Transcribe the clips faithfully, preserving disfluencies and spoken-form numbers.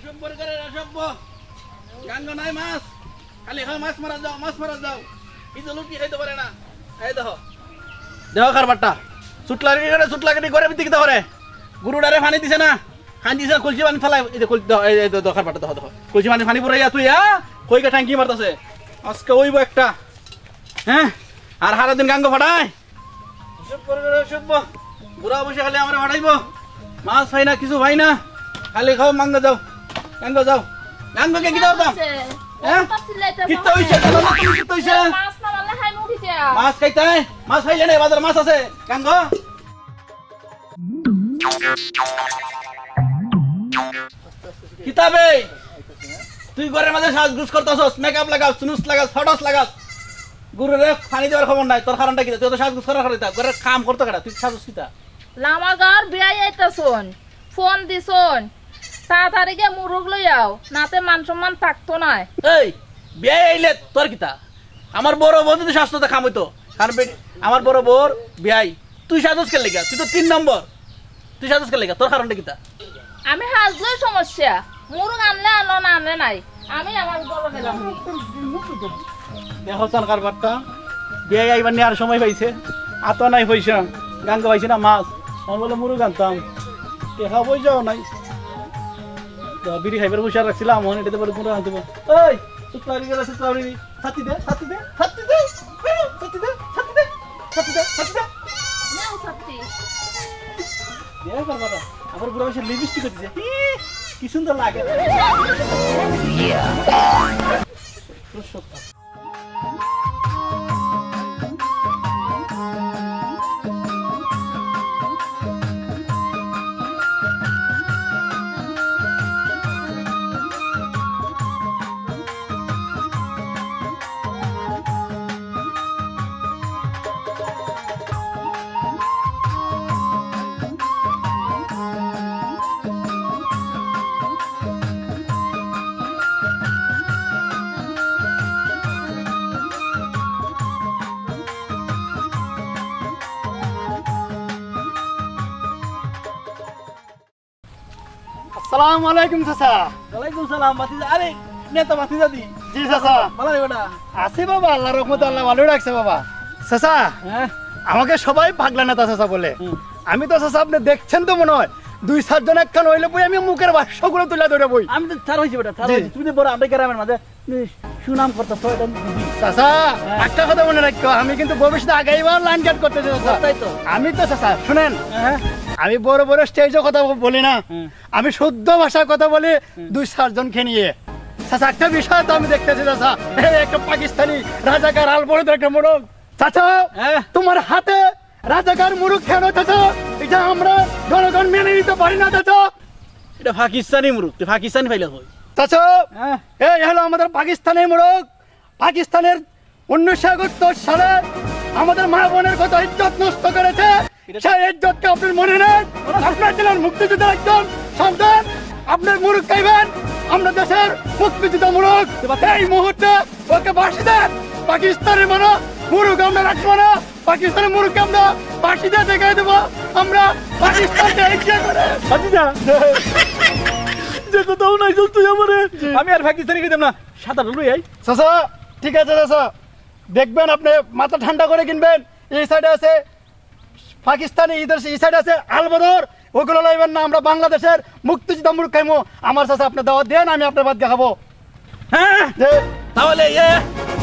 সম্পর্কের অসভ্য। গাঙ্গ নাই মাছ, খালি হয় মাছ মারা যাও, মাছ মারা যাও। কিন্তু লুটি খাইতে পারে না। এই দেখো, দেখো কারবারটা। চুটলাগি করে, চুটলাগি করে ভিত্তি কিতা করে। গুরুডারে পানি দিছে না, পানি দিছে না, কলসি পানি ফালাই, এই যে কল-, দেখো, এই, এই দেখো কারবারটা, দেখো, দেখো। কলসি পানি, পানি পুরাইয়া তুই, হ্যাঁ? কইকে ট্যাঙ্কি মারতাছে। আজকে অইবো একটা। হ্যাঁ? আর সারাদিন গাঙ্গ ফাটায়। চুপ করে বেরো, চুপ। বুড়া বসে খালি আমরা ফাটাইবো। মাছ পাই না, কিছু পাই না। খালি খাও, মাঙ্গা যাও। গাঙ্গ যাও। গাঙ্গ কে কি দাও দাম? হ্যাঁ? মাছ চিল্লাইতে কিত্তা হইছে? তুমি কিত্তা হইছে? মাছ না মারলে খাইমু কিতা? মাছ খাইতে হয়? মাছ পাইলে না, বাজারে মাছ আছে। গাঙ্গ? কিতাবে? তুই ঘরের মাঝে সাজগুজ করতাছস, মেকআপ লাগাস, চুনুস লাগাস, ফটস লাগাস। গুরুরে পানি দেওয়ার খবর নাই, তোর কারণটা কিতা? তুই তো সাজগুজ করার কারণে তা, ঘরের কাম করতো কেডা, তুই সাজস কিতা? লামাগার বিয়াই আইতাছন, ফোন দিছন, তাড়াতাড়ি গিয়া মুরগ লই আও, নাতে মান সম্মান থাকতো নায়। এই, বিয়াই আইলে তোর কিতা? আমার বড় বউ যদি সাজতো তে কাম অইতো। কারণ বে-, আমার বড় বউর বিয়াই, তুই সাজস কে লেগা? তুই তো তিন নম্বর। তুই সাজস কে লেগা? তোর কারণটা কিতা? আমি হাজলেও সমস্যা, মুরগ আনলে আনো, না আনলে নাই, আমি আমার বড় গেলাম। দেখো চান কারবারটা, বিয়াই আইবার নিয়ে আর সময় পাইছে, আতো নাই পয়সা, গাঙ্গ পাইছি না মাছ, আমি বলে মুরগ আনতাম, টেকা পয়সাও নাই। তো বিড়ি খাইবার পয়সা রাখছিলাম, মনে এটাতে বলে মুরগ আনতে বল। এই, চুপ করি গেলে, চুপ করি। ছাতি দে, ছাতি দে, ছাতি দে, ছাতি দে, ছাতি দে, ছাতি দে, ছাতি দে। নাও ছাতি। দে, আমার বাবা, আমার বুড়া বয়সে লিপস্টিক দিছে। ই, কি সুন্দর লাগে। আসসালামু আলাইকুম চাচা। ওয়ালাইকুম সালাম ভাতিজা। আরে, নেতা ভাতিজা দি। জি চাচা। ভালো রে বেটা। আছি বাবা, আল্লাহর রহমতে আল্লাহ ভালো রাখছে বাবা। চাচা, হ্যাঁ? আমাকে সবাই পাগলা নেতা চাচা বলে। হুম। আমি তো চাচা, আপনি দেখছেন তো মনে হয়, দুই চারজন একখান হইলে বই আমি মুখের ভাষ্যগুলো তুলে ধরে বই। আমি তো তার হইছি বেটা, তার জি। হইছি। তুমি তো বড় আমাদের গ্রামের মাঝে সুনাম করতেছ, এটা আমি বুঝি। চাচা, হ্যাঁ। একটা কথা মনে রাখো, আমি কিন্তু ভবিষ্যতে আগাইবার লাইন গার্ড করতে চাই চাচা। তাই তো। আমি তো চাচা, শুনেন, হ্যাঁ। আমি বড় বড় স্টেজে কথা বলি না, হুম। আমি শুদ্ধ ভাষায় কথা বলি, হুম। দুই চারজনকে নিয়ে। চাচা, একটা বিষয় তো আমি দেখতেছি চাচা, এই একটা পাকিস্তানি রাজাকার আলবদর একটা মুরগ। চাচা, হ্যাঁ। তোমার হাতে রাজাকার মুরগ কেন চাচা? এটা আমরা জনগণ মেনে নিতে পারি না চাচা। এটা পাকিস্তানি মুরগ, তুই পাকিস্তানি পাইলে কই? চাচা, হ্যাঁ। এই হলো আমাদের পাকিস্তানি মুরগ। পাকিস্তানের উনিশশো একাত্তর সালে আমাদের মা বোনের কত ইজ্জত নষ্ট করেছে, এটা সেই ইজ্জতকে আপনার মনে নেই? আপনার ছিলেন মুক্তিযুদ্ধের একজন সন্তান, আপনার মুরগ খাইবেন, আমরা দেশের মুক্তিযুদ্ধ মুরগ। এই মুহূর্তে ওকে ফাঁসি দেন। পাকিস্তানের মানে মুরগ আমরা রাখবো না। পাকিস্তানের মুরগকে আমরা ফাঁসি দিয়ে দেখাই দেবো আমরা পাকিস্তানকে এগিয়ে করে। ভাতিজা, যে কোথাও নাই চল তুই আমারে। জি। আমি আর পাকিস্তানি খাইতাম না, সাঁতার লই আই। চাচা, ঠিক আছে চাচা, দেখবেন আপনি মাথা ঠান্ডা করে কিনবেন। এই সাইডে আছে পাকিস্তানি, ইধার সে, এই সাইডে আছে আলবদর, ওগুলো লইবেন না। আমরা বাংলাদেশের মুক্তিযুদ্ধ মুরগ খাইমু। আমার চাচা আপনি দাওয়াত দেন, আমি আপনার ভাত খাবো। হ্যাঁ? জি। তাহলে ইয়ে,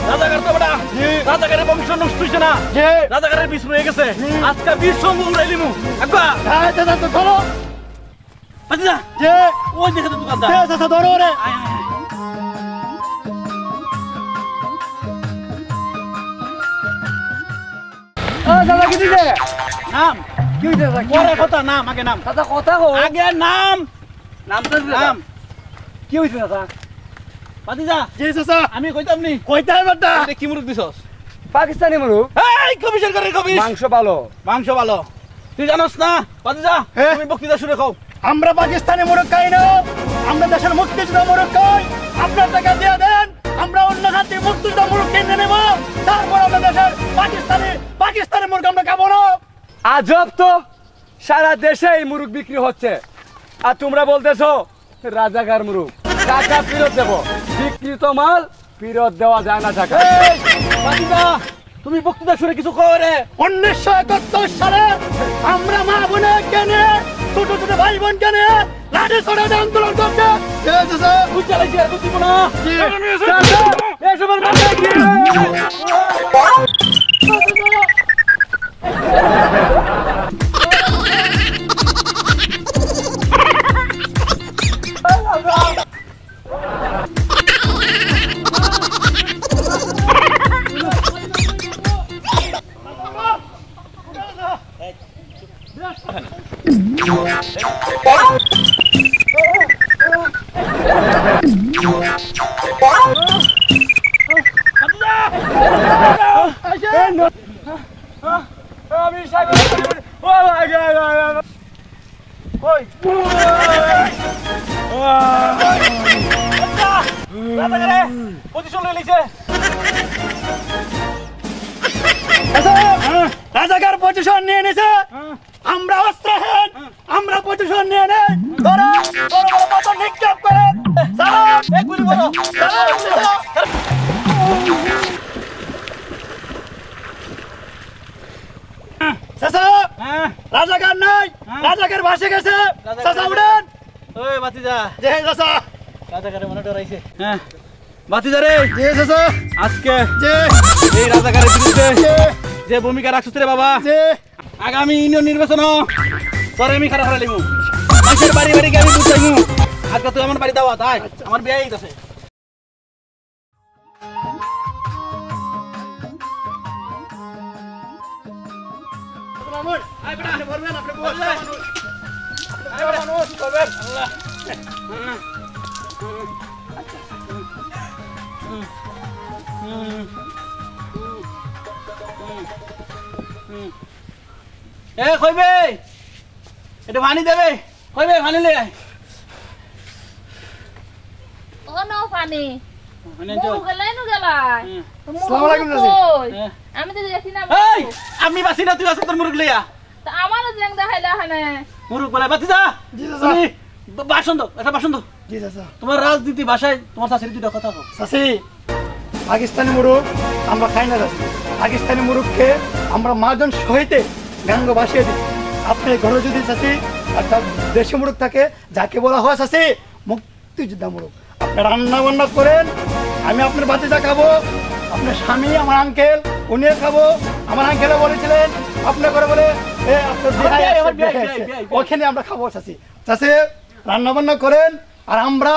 রাজাকার তো বেটা, জি। রাজাকারের বংশ নষ্ট হইছে না। জি। রাজাকারের বিষ রয়ে গেছে। জি। আজকে বিষ সঙ্গ উড়াইলিমু। একবার। হ্যাঁ, চাচা, তো চলো। আচ্ছা, জি। ওই দেখে তো দোকানদার। জি, চাচা, ধরো রে। আয়, আয়, আয়। ও, চাচা, কি দিছে? নাম। কি হইছে, চাচা? কি পরে হইছে? কথা, নাম, আগে নাম। চাচা, কথা কও। আগে নাম। নাম তো দিছে, নাম। কি হইছে, চাচা? ভাতিজা। জি, চাচা। আমি কইতাম নি? কইতে হবে বেটা। এটা কি মুরগ দিছস? পাকিস্তানি মুরগ। এই, কমিশন করে কমিশ। মাংস ভালো। মাংস ভালো। তুই জানোস না? ভাতিজা, হ্যাঁ? তুমি বক্তৃতা শুরু কও। আমরা পাকিস্তানি মুরগ খাই না, আমরা দেশের মুক্তিযুদ্ধ মুরগ খাই। আপনার টাকা দিয়ে দেন, আমরা অন্য খাতে মুক্তিযুদ্ধ মুরগ কিনে নেব। তারপর আমরা দেশের পাকিস্তানি, পাকিস্তানি মুরগ আমরা খাবো না। আজব তো, সারা দেশে এই মুরগ বিক্রি হচ্ছে, আর তোমরা বলতেছো রাজাকার মুরুখ, টাকা ফিরত দেব। বিক্রিত মাল ফিরত দেওয়া যায় না টাকা। এই, ভাতিজা, তুমি বক্তৃতা শুনে কিছু কও রে। উনিশশো একাত্তর সালে আমরা মা বোনকে নিয়ে, ছোট ছোট ভাই বোনকে নিয়ে লাঠি ছড়া আন্দোলন করছে। বুঝ চালাইছি আর বুঝ দিব না। জি। চাচা, এসবের মাথায় কি? আমি সাগর। ও ভাই, ভাই, ভাই, ভাই। কই? রাজাকারে পজিশন নিয়ে নিছে। আচ্ছা, রাজাকার পজিশন নিয়ে নিছে। আমরা অস্ত্রহীন, আমরা পজিশন নিয়ে নেই। ধরো, বড় বড় পাথর নিক্ষেপ করে। চালাও, এই গুলি করো। চালাও, চালাও। চাচা, হ্যাঁ। রাজাকার নাই, হ্যাঁ। রাজাকার ভাসে গেছে। রাজাকার চাচা, উঠেন। ওই ভাতিজা। জি, চাচা। রাজাকারে মনে ডরাইছে। হ্যাঁ। ভাতিজা রে। জি, চাচা। আজকে জি। এই রাজাকারের বিরুদ্ধে জি। যে ভূমিকা রাখছিস রে বাবা, জি। আগামী ইউনিয়ন নির্বাচন তোরে আমি খাড়া খাড়া লিমু। মানুষের বাড়ি বাড়ি গিয়ে আমি বুঝাইমু। আজকে তুই আমার বাড়ি দাওয়াত, আয়। আচ্ছা। আমার বিয়ে হয়ে গেছে। এ, কইবে? এটা পানি দেবে? কইবে, পানি লে আয়। ও, নাও পানি। পানি আনছো? মুরুগ গেলাই নু গেলাই। হুম। তো মুরুগ আসসালামু আলাইকুম, চাচি। কই? হ্যাঁ। আমি তো দেখি না এই, মুরুগ। আমি বাসি না, তুই আসো তোর মুরুগ লইয়া। তা আমারও জেং দেখাইলা হানে। মুরুগ বলে, বাতি যা। জি, চাচা। তুমি বা-, বাসন দাও, একটা বাসন দাও। জি, চাচা। তোমার রাজনীতি ভাষায় তোমার চাচির দুইটা কথা কও। চাচি, পাকিস্তানি মুরুগ আমরা খাই না, চাচি। পাকিস্তানি মুরুগকে আমরা মাজন সহিতে গাঙ্গ ভাসিয়ে দিই। আপনি ঘরে যদি, চাচি, একটা দেশি মুরুগ থাকে, যাকে বলা হয়, চাচি, মুক্তিযোদ্ধা মুরুগ। আপনি রান্না বান্না করেন, আমি আপনার ভাতিজা খাবো, আপনার স্বামী, আমার আঙ্কেল, উনিও খাবো। আমার আঙ্কেলে বলেছিলেন, আপনার ঘরে বলে, এ, আপনার আমার বিয়াই বিয়াই, আছে, আমার বিয়াই, বিয়াই বিয়াই, আছে। বিয়াই, বিয়াই। ওখানে আমরা খাবো, চাচি। চাচি, রান্না বান্না করেন, আর আমরা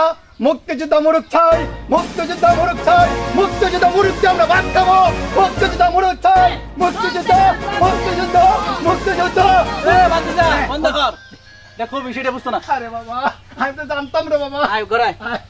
মুক্তিযোদ্ধা মুরুগ চাই, মুক্তিযোদ্ধা মুরুগ চাই, মুক্তিযোদ্ধা মুরুগ দিয়ে আমরা ভাত খাবো। মুক্তিযোদ্ধা মুরুগ চাই, মুক্তিযোদ্ধা, মুক্তিযোদ্ধা, মুক্তিযোদ্ধা। এ, বাদ দে, বন্ধ কর। দেখো, বিষয়টা বুঝতো না। আরে বাবা, আমি তো জানতাম রে বাবা। আয়, ঘরে আয়। আয়।